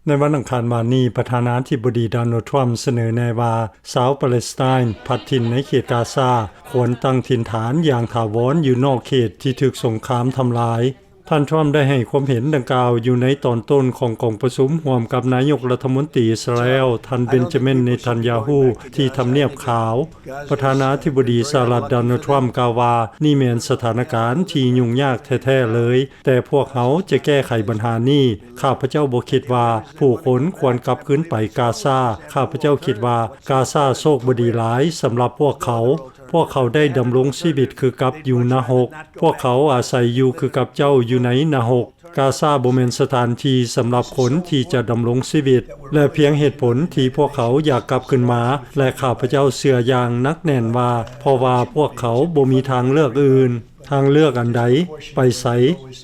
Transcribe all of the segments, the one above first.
ໃນວັນອັງຄານວານນີ້, ປະທານາທິບໍດີ ໂດນັລ ທຣຳ ສະເໜີແນະວ່າ ຊາວປາເລສໄຕນພັດຖິ່ນໃນເຂດກາຊາ ຄວນຕັ້ງຖິ່ນຖານຢ່າງຖາວອນຢູ່ນອກເຂດທີ່ຖືກສົງຄາມທຳລາຍ. ທ່ານທຣຳໄດ້ໃຫ້ຄວາມເຫັນດັ່ງກ່າວຢູ່ໃນຕອນຕົ້ນຂອງກອງປະຊຸມຮ່ວມກັບນາຍົກລັດຖະມົນຕີອິດສະຣາແອລ ທ່ານ ເບນຈາມິນ ເນທັນຍາຮູ້ ທີ່ທຳນຽບຂາວ. ປະທານາທິບໍດີສະຫະລັດ ໂດນັລ ທຣຳ ກ່າວວ່າ ນີ້ແມ່ນສະຖານະການທີ່ຫຍຸ້ງຍາກແທ້ໆເລີຍ, ແຕ່ພວກເຮົາຈະແກ້ໄຂບັນຫານີ້. ຂ້າພະເຈົ້າບໍ່ຄິດວ່າຜູ້ຄົນຄວນກັບຄືນໄປກາຊາ. ຂ້າພະເຈົ້າຄິດວ່າກາຊາໂຊກບໍ່ດີຫຼາຍສຳລັບພວກເຂົາ. ພວກເຂົາໄດ້ດຳລົງຊີວິດຄືກັບຢູ່ນະຮົກ. ພວກເຂົາອາໄສຢູ່ຄືກັບເຈົ້າຢູ່ໃນນະຮົກ. ກາຊາບໍ່ແມ່ນສະຖານທີ່ສຳລັບຄົນທີ່ຈະດຳລົງຊີວິດ ແລະ ພຽງເຫດຜົນທີ່ພວກເຂົາຢາກກັບຄືນມາ ແລະ ຂ້າພະເຈົ້າເຊື່ອຢ່າງໜັກແໜ້ນວ່າ ເພາະວ່າພວກເຂົາບໍ່ມີທາງເລືອກອື່ນ. ທາງເລືອກອັນໃດ? ໄປໃສ?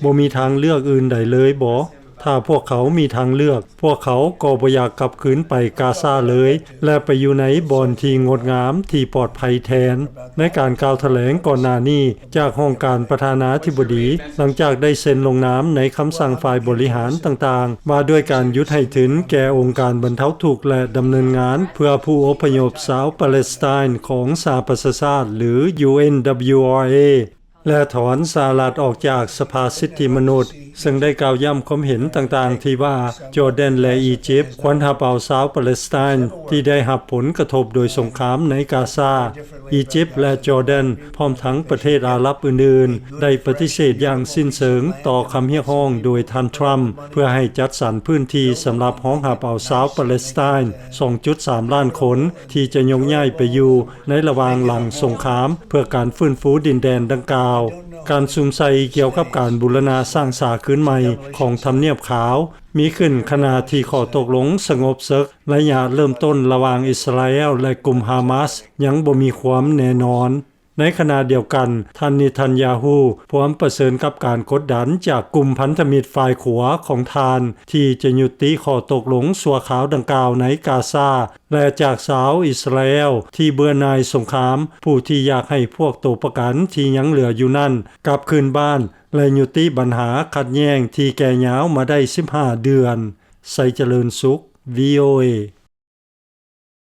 ບໍ່ມີທາງເລືອກອື່ນໃດເລີຍບໍ? ຖ້າພວກເຂົາມີທາງເລືອກ, ພວກເຂົາກໍບໍ່ຢາກກັບຄືນໄປກາຊາເລີຍ ແລະ ໄປຢູ່ໃນບ່ອນທີ່ງົດງາມ, ທີ່ປອດໄພແທນ. ໃນການກ່າວຖະແຫຼງກ່ອນໜ້ານີ້ຈາກຫ້ອງການປະທານາທິບໍດີ, ຫຼັງຈາກໄດ້ເຊັນລົງນາມໃນຄຳສັ່ງຝ່າຍບໍລິຫານຕ່າງໆ ວ່າດ້ວຍການຢຸດໃຫ້ທຶນແກ່ອົງການບັນເທົາທຸກ ແລະ ດຳເນີນງານເພື່ອຜູ້ອົບພະຍົບຊາວປາເລສໄຕນຂອງສະຫະປະຊາຊາດ ຫຼື UNWRA ແລະ ຖອນສະຫະລັດອອກຈາກສະພາສິດທິມະນຸດ, ເຊິ່ງໄດ້ກ່າວຢ້ຳຄວາມເຫັນຕ່າງໆທີ່ວ່າ ຈໍແດນ ແລະ ອີຢິບຄວນຮັບເອົາຊາວປາເລສໄຕນທີ່ໄດ້ຮັບຜົນກະທົບໂດຍສົງຄາມໃນກາຊາ. ອີຢິບ ແລະ ຈໍແດນ ພ້ອມທັງປະເທດອາຣັບອື່ນໆ ໄດ້ປະຕິເສດຢ່າງສິ້ນເຊີງຕໍ່ຄຳຮຽກຮ້ອງໂດຍທ່ານທຣຳ ເພື່ອໃຫ້ຈັດສັນພື້ນທີ່ສຳລັບຮອງຮັບເອົາຊາວປາເລສໄຕນ ສອງຈຸດສາມລ້ານຄົນ ທີ່ຈະຍົກຍ້າຍໄປຢູ່ໃນລະຫວ່າງຫຼັງສົງຄາມ ເພື່ອການຟື້ນຟູດິນແດນດັ່ງກ່າວ. ການສຸມໃສ່ກ່ຽວກັບການບູລະນະສ້າງສາຄືນໃໝ່ຂອງທຳນຽບຂາວ ມີຂຶ້ນຂະນະທີ່ຂໍ້ຕົກລົງສະຫງົບເສິກໄລຍະເລີ່ມຕົ້ນລະຫວ່າງອິດສະຣາແອລ ແລະ ກຸ່ມຮາມາສ ຍັງບໍ່ມີຄວາມແນ່ນອນ. ໃນຂະນະດຽວກັນ, ທ່ານ ເນທັນຍາຮູ້ ພວມປະເຊີນກັບການກົດດັນຈາກກຸ່ມພັນທະມິດຝ່າຍຂວາຂອງທ່ານ ທີ່ຈະຍຸຕິຂໍ້ຕົກລົງຊົ່ວຄາວດັ່ງກ່າວໃນກາຊາ ແລະ ຈາກຊາວອິດສະຣາແອລທີ່ເບື່ອໜ່າຍສົງຄາມ, ຜູ້ທີ່ຢາກໃຫ້ພວກໂຕປະກັນທີ່ຍັງເຫຼືອຢູ່ນັ້ນກັບຄືນບ້ານ ແລະ ຍຸຕິບັນຫາຂັດແຍ່ງທີ່ແກ່ຍາວມາໄດ້ສິບຫ້າເດືອນ. ໄຊຈະເລີນສຸກ ວີໂອເອ.